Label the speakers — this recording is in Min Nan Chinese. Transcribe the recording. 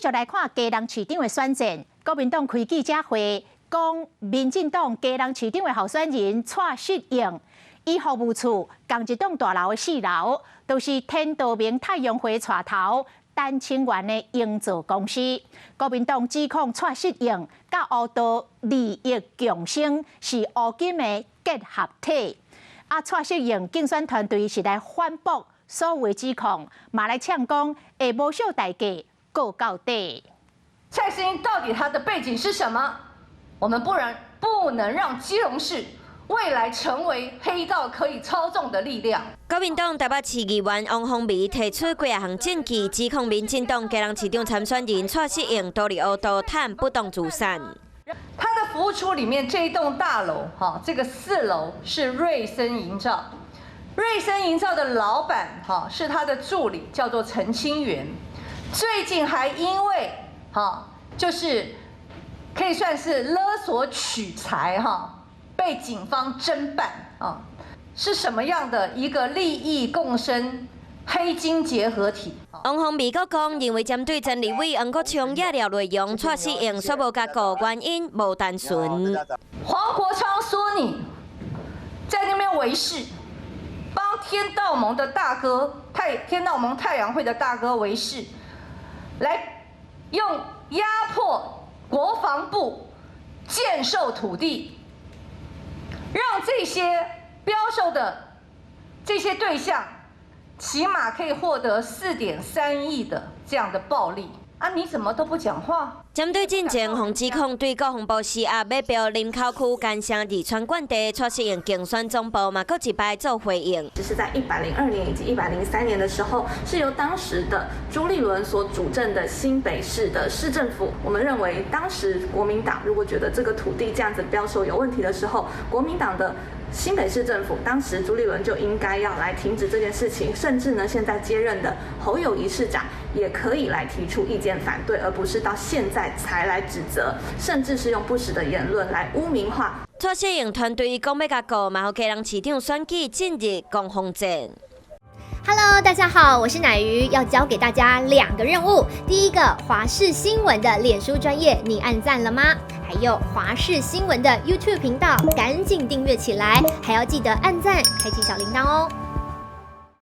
Speaker 1: 續來看基隆市長的選戰，國民黨開記者會，講民進黨基隆市長的候選人蔡適應，伊服務處仝一棟大樓的四樓，都是天道盟太陽花帶頭陳清源的營造公司。國民黨指控蔡適應佮烏道利益共生，是烏金的結合體。啊，蔡適應競選團隊是來反駁所有指控，嘛來嗆講會無惜代價告到底。
Speaker 2: 蔡適應到底他的背景是什麼？我們不然不能讓基隆市未來成為黑道可以操縱的力量。
Speaker 3: 國民黨台北市議員王鴻薇提出幾項證據，指控民進黨基隆市長參選人蔡適應多佇烏道趁不當資產。
Speaker 2: 他的服務處裡面這一棟大樓，哈，這個四樓是瑞森營造，瑞森營造的老闆，哈，是他的助理，叫做陳清源。最近還因為，哈，就是可以算是勒索取財，哈，被警方偵辦，啊，是什麼樣的一個利益共生黑金結合體？
Speaker 3: 王鴻薇閣講，認為針對前立委黃國昌野料內容，蔡適應煞無共告，原因無單純。
Speaker 2: 黃國昌說你在那邊圍事，幫天道盟的大哥天道盟太陽會的大哥圍事，來用壓迫國防部建售土地，讓這些標售的這些對象，起碼可以獲得4.3億的這樣的暴利啊！你怎麼都不講話？
Speaker 3: 針對進前予指控對國防部施壓欲標林口區干城二村官地，蔡適應競選總部嘛，閣一擺做回應。
Speaker 4: 只是在102年以及103年的時候，是由當時的朱立倫所主政的新北市的市政府。我們認為當時國民黨如果覺得這個土地這樣子標售有問題的時候，國民黨的新北市政府當時朱立倫就應該要來停止這件事情，甚至呢，現在接任的侯友宜市長也可以來提出意見反對，而不是到現在才來指責，甚至是用不實的言論來污名化。
Speaker 3: 蔡適應團隊講欲共告，嘛予基隆市長選舉進入攻防戰。
Speaker 5: Hello，大家好，我是奶魚，要交給大家兩個任務。第一個，華視新聞的臉書專頁，你按讚了嗎？還有華視新聞的 YouTube 頻道，趕緊訂閱起來，還要記得按讚，開啟小鈴鐺哦。